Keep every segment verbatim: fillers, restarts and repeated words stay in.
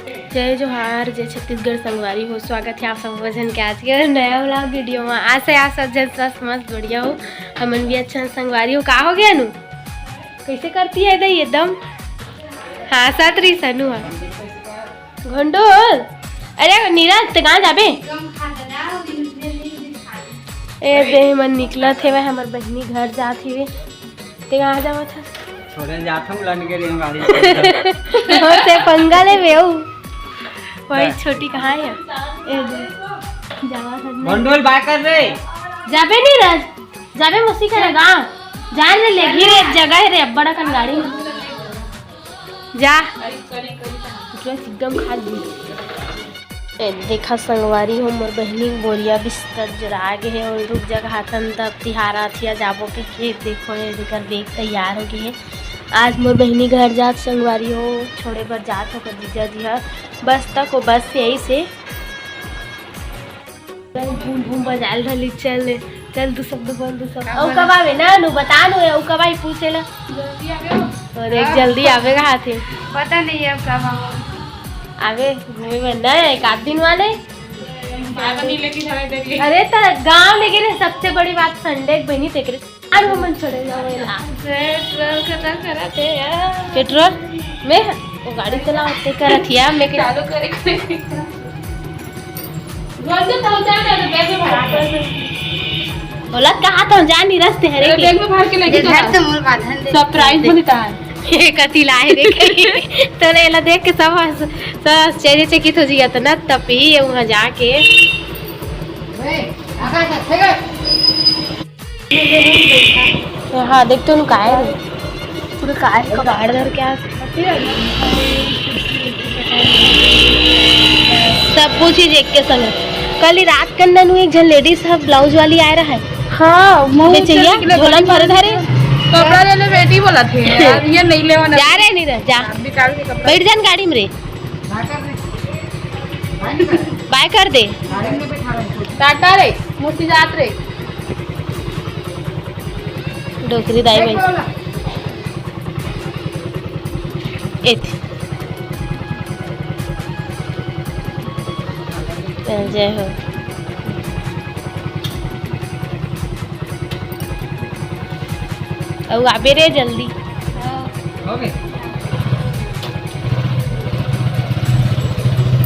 जय जोहार, जय छत्तीसगढ़ संगवारी हो। स्वागत हे आप सब झन के आज के नया vlog video में। आशा हे आप सब झन स्वस्थ मस्त बढ़िया हो, हमन भी अच्छा संगवारी हो। का हो गे अनु, कइसे करत हे दई एकदम? हाँ, सत रही सनु हा। घोंडोल, अरे नीरज, ते कहाँ जाबे? ए दे, मन निकलत हे, हमर बहिनी घर जात हे। ते कहाँ जावत हस? छोड़े जात हूँ, लन के रेलगाड़ी। हो, ते पंगा लेबे अउ। वही हाँ। छोटी कहाँ हे? ए दे, जावत हस ना। घोंडोल bye कर रे। जाबे नीरज, जाबे मौसी करा गाँव। जा रे, लेगही रे, एक जगह हे रे, अब्बड़ अकन गाड़ी में। जा। पूरा एकदम खा ली। ए, देखा संगवारी हो, मोर बहिनी के बोरिया बिस्तर जुरा गे हे अउ रुक जा कहत हन, तब तिहार आत हे, जाबो के खेत। देखो, ये जेकर bag तैयार हो गे हे। आज मोर बहिनी घर जात संगवारी हो, छोड़े बर जात हो ओकर जीजा जी ह। बस तक वो बस से आई से। चल, बूम बूम बजाल धली, चल, चल, दू शब्द बोल, दू शब्द। का अउ बोला? कब आवे ना, नु बता नु, अउ कब आई पूछे ला। जल्दी आवे हो। अरे, हाँ। जल्दी आवे कहत हे। पता नहीं अब कब आवे। आवे, घूमे बर ना, एक आध दिन वाले। बाबा नहीं लेके जावे दे। अरे, त गाँव लेगे रे, सबसे बड़ी बात Sunday के बहिनी तेकरे। अरे, हमन छोड़े जावे ला। पेट्रोल खत्म करा दे यार। पेट्रोल? मैं वो गाड़ी चलावत हे करत हिया, मैं के चालू करे, करे। घर से पहुंचा दे, तो bag में भरा कर। बोला कहा तो जानी रस्ते हरे अरे, के। Bag में भर के लेके चला। Surprise में देता है। ये कथी लाए रे कहीं। तो एला देख के सब हंस-, सब आश्चर्यचकित हो जिया, इतना तपही है वहाँ जाके। तो हाँ, देख तो नु काय रे, पूरा काय कबाड़ धर के आ। सब कुछ ही देख के संग। कल ही रात कन्ना नु एक झन ladies ह blouse वाली आए रहा है। हाँ, मुंह बेचैया, चले के लिए झोलन भरे धरे। कपड़ा ले ले बेटी बोला थे यार, ये नहीं लेवा ना। जा रे नीरज, जा। निकाल के कपड़ा। बैठ जान गाड़ी में रे। Bye कर दे। टाटा रे, मुसी जात रे। डोकरी दाई भाई। एत। जय हो। अउ आबे रे जल्दी।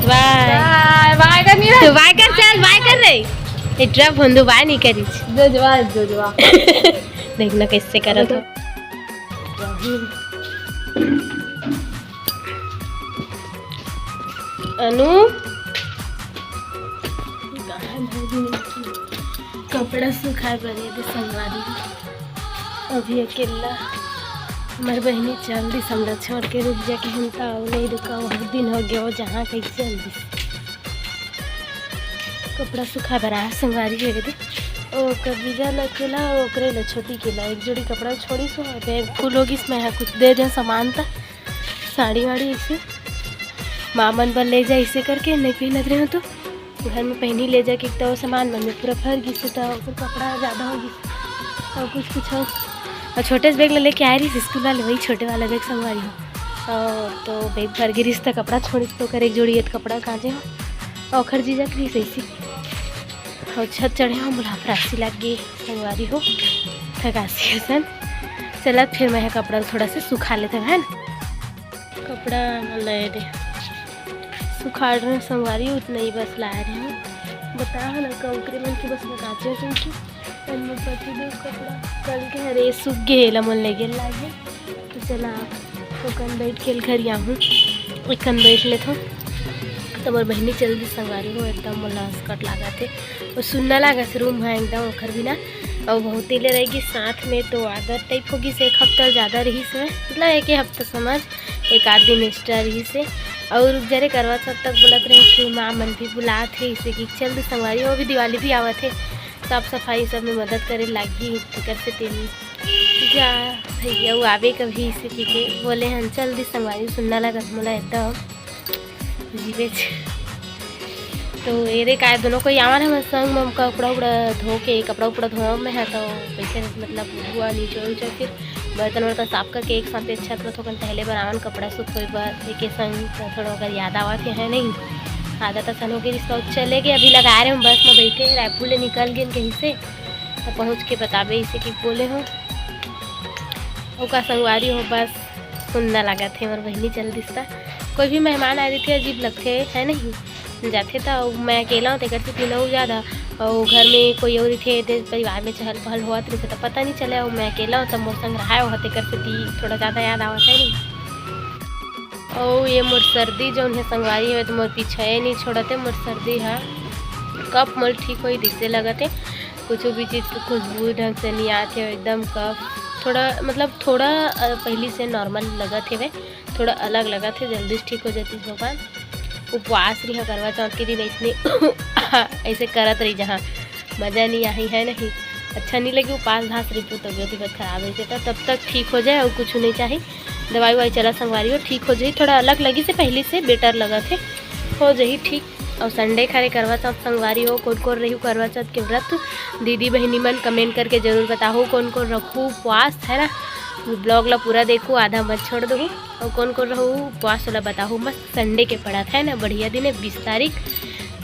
Bye। Bye, bye कर नीरज। तो bye कर, चल bye कर रे। ए, ट्रक बंधु bye नहीं करी। जोजवा, जोजवा। देखना कैसे करत हो। अनु, कपड़ा सुखाए बर ये दे संगवारी। अभी अकेला हमर बहिनी चल दिस, हमरा छोड़ के रुक जाके हम त अउ नहीं रुका, बहुत दिन हो गया वो जहाँ कहीं चल दिस। कपड़ा सुखाए बर आए संगवारी हो दे। ओ कबीजा ल अकेला, ओकरे ल छोटी के ल एक जोड़ी कपड़ा छोड़ी सो, bag full हो गिस, मैं हा कुछ दे दे सामान त। साड़ी वाड़ी ऐसे माँ मन बर ले जा, ऐसे करके नहीं पहनत रहे हो तो घर में पहनी ले जाके एक तो सामान मन में पूरा भर गिस, तो ओकर कपड़ा ज़्यादा हो गिस और कुछ कुछ हो। और छोटे से bag ला लेके आए रही स्कूल वाले, वही छोटे वाला bag संगवारी हो। और तो bag भर गिरिस तो कपड़ा छोड़ी तो कर एक जोड़ी ये कपड़ा काजे हो और ओखर जीजा करी सही सी। और छत चढ़े हो, बोला फरासी लग गई संगवारी हो, थकासी असन। चलत फिर मैं कपड़ा थोड़ा से सुखा लेते हैं, है ना? कपड़ा मन ल ए दे सुखाड़ रहे संगवारी, उतना ही बस लाए रहे हैं। बता है ना, कंकरे मन की बस में काचे हो तुमकी। अउ मोर पति देव कपड़ा कल के हरे सूख गे, एला मन ले गेल लागे। तो चला, ओकन बैठ के घर आहूँ, एकन बैठ लेथों। तो मोर बहिनी चल दी संगवारी हो, एकदम मोला असकट लागत हे। और सुन्ना लागत हे रूम हा एकदम ओखर बिना। और बहुत ही ले रहेगी साथ में, तो आदत type होगी से एक हफ्ता ज़्यादा रही से, मतलब एक ही हफ्ता समझ। एक आध दिन extra रहिस हे। अउ रुक जा रे करवा चौथ तक बोलत रहे कि माँ मन भी बुलात हे, इसे कि चल दे संगवारी हो, अभी दिवाली भी आवत हे, साफ सफाई सब में मदद करे लागही, तेकर से तेन जा भैया, अउ आबे कभी इसे कि के बोले हन, चल दे संगवारी, सुन्ना लगत मोला एकदम जीवेच। तो एरे काय दोनों कोई आवन हमर संग म कपड़ा उपड़ा धो के, कपड़ा उपड़ा धोए में है तो कैसे मतलब हुआ नीचे उचे फिर बर्तन वर्तन साफ करके एक साथ अच्छा तो थोकन टहले बर आवन, कपड़ा सुखोए बर एके संग, तो थोड़ा अगर याद आवत हे, है नहीं, आदत असन हो गई इसका। चले गए, अभी लगा रहे हम बस में बैठे, रायपुर ले निकल गए कहीं से, तो पहुँच के बताबे इसे कि बोले हो। ओका संगवारी हो, बस सुंदर लागत हे मोर बहिनी चल दिसता। कोई भी मेहमान आ रही थे, अजीब लगते, है नहीं, जाथे त मैं अकेला हूँ, तेकर से तीनों ज्यादा, और घर में कोई और रहिथे, ते परिवार में चहल पहल होवत रहिथे, त पता नहीं चले। और मैं अकेला हूँ, त मोर संग रहाय, ओह तेकर से ती थोड़ा ज्यादा याद आवत है नहीं। और ये मोर सर्दी जौन है संगवारी है, तो मोर पीछे नहीं छोड़ते, मोर सर्दी है, कब मोर ठीक होई, दिसे लगत है, कुछ भी चीज़ की खुशबू ढंग से नहीं आती है, एकदम कफ, थोड़ा, मतलब, थोड़ा, अ, पहली से नॉर्मल लगत है, थोड़ा अलग लगत है, जल्दी से ठीक हो जाती भगवान। उपवास रही करवा चौथ के दिन, ऐसने ऐसे करत रही, जहाँ मज़ा नहीं आई है, नहीं अच्छा नहीं लगे, उपवास धास रही, तो तबियत उबियत खराब है, तो तब तक ठीक हो जाए और कुछ नहीं चाहिए। दवाई ववाई चला संगवारी हो, ठीक हो जाही, थोड़ा अलग लगी से पहली से बेटर लगत है, हो जाही ठीक। और संडे खरे करवा चौथ संगवारी हो, कोन कोन रही करवा चौथ के व्रत, दीदी बहिनी मन कमेंट करके जरूर बताहू, कोन कोन रखू उपवास, है ना। ब्लॉग ला पूरा देखू, आधा मत छोड़ दहू। और कोन कोन रहू उपवास वाला बताहू, मस्त संडे के पड़त है ना, बढ़िया दिन है, बीस तारीख।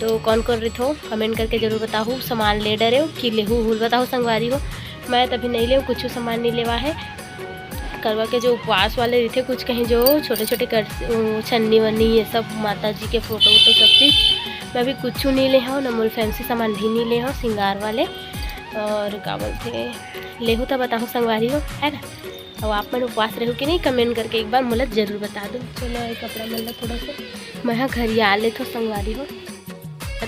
तो कोन कोन रहिथो कमेंट करके जरूर बताहू। सामान ले डरे हो कि लेहू हुल बताहू संगवारी हो, मैं तभी नहीं लेहू, कुछ सामान नहीं लेवा है। करवा के जो उपवास वाले रहिथे, कुछ कहीं जो छोटे छोटे कर, उ, छन्नी वन्नी, ये सब माता जी के फोटो वोटो सब चीज़, मैं भी कुछ नहीं ले हूँ ना, मोर फैंसी सामान भी नहीं ले हूँ श्रृंगार वाले। और का बोलते, लेहू तो बताहू संगवारी हो, है ना। और आप मन उपवास रहू कि नहीं, कमेंट करके एक बार मोला जरूर बता दो। चलो, ये कपड़ा मन ला थोड़ा सा मैं हा घरिया लेथो संगवारी हो।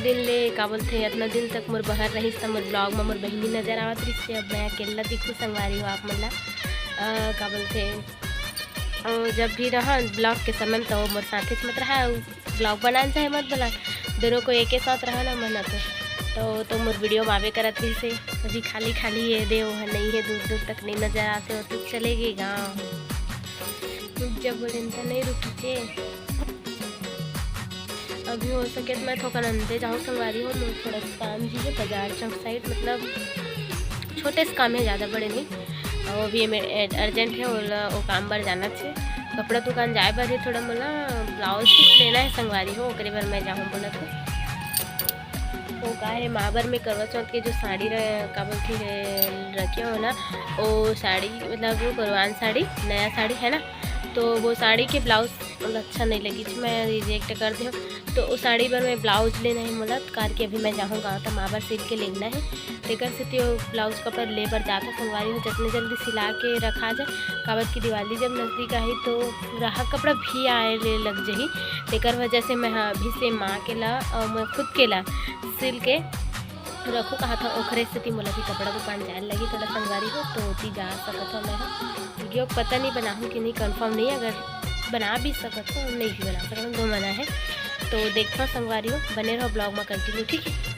दिन ले का बोलथे, इतना दिन तक मोर बहर रहिस त मोर ब्लॉग में मोर बहिनी नजर आवत रहिस, अब मैं अकेला दिखू संगवारी हो आप मन ला। अ, का बोलथे, अ, जब भी रहा ब्लॉग के समय में तो मोर साथे मत रहा, ब्लॉग बनान चाहे मत बनान, दोनों को एके साथ रहा ना मन तो, तो, तो मोर वीडियो में आवे करत रहिस हे। अभी खाली खाली ये दे, वो नहीं है, दूर दूर तक नहीं नजर आते हो, तो चले गए गाँव। रुक जा बोले तो नहीं रुकी थे। अभी हो सके तो मैं थोकन अंते जाऊँ संगवारी हो, मोर थोड़ा सा काम भी है बाजार चौक साइड, मतलब छोटे से काम है, ज़्यादा बड़े नहीं। और अभी मेरे अर्जेंट है, वो ला-, वो काम बर जाना चाहिए। कपड़ा दुकान जाए बर है, थोड़ा मोला ब्लाउज पीस लेना है संगवारी हो, ओकरे बर मैं जाऊँ बोला तो। वो का है, माँ बर में करवा चौथ के जो साड़ी रह-, का बोलते हैं, रखे हो ना, वो साड़ी, मतलब वो करवान साड़ी, नया साड़ी है ना, तो वो साड़ी के ब्लाउज मतलब अच्छा नहीं लगी थी, मैं रिजेक्ट कर दे। तो उस साड़ी बर मैं ब्लाउज लेना है मोला, तो कार के अभी मैं जाहूँ गाँव, त माँ बर सिल के लेना है। तेकर सेती वो ब्लाउज कपड़ा ले बर जात हो संगवारी हो, जतने जल्दी सिला के रखा जाए, काबर कि दिवाली जब नजदीक आही तो ग्राहक कपड़ा भी आए ले लग जही। तेकर वजह से मैं हा अभी से माँ के ला और मैं खुद के ला सिल के रखू कहा था, ओखरे सेती मोला भी कपड़ा दुकान जाए लगी थोड़ा संगवारी हो, तो ओती जा सकत हो मैं हा। वीडियो पता नहीं बनाहूँ कि नहीं, कंफर्म नहीं, अगर बना भी सकत हो, नहीं भी बना सकत हो, दो मना है। तो देखता हूँ संगवारी हो, बने रहो ब्लॉग में कंटिन्यू, ठीक है।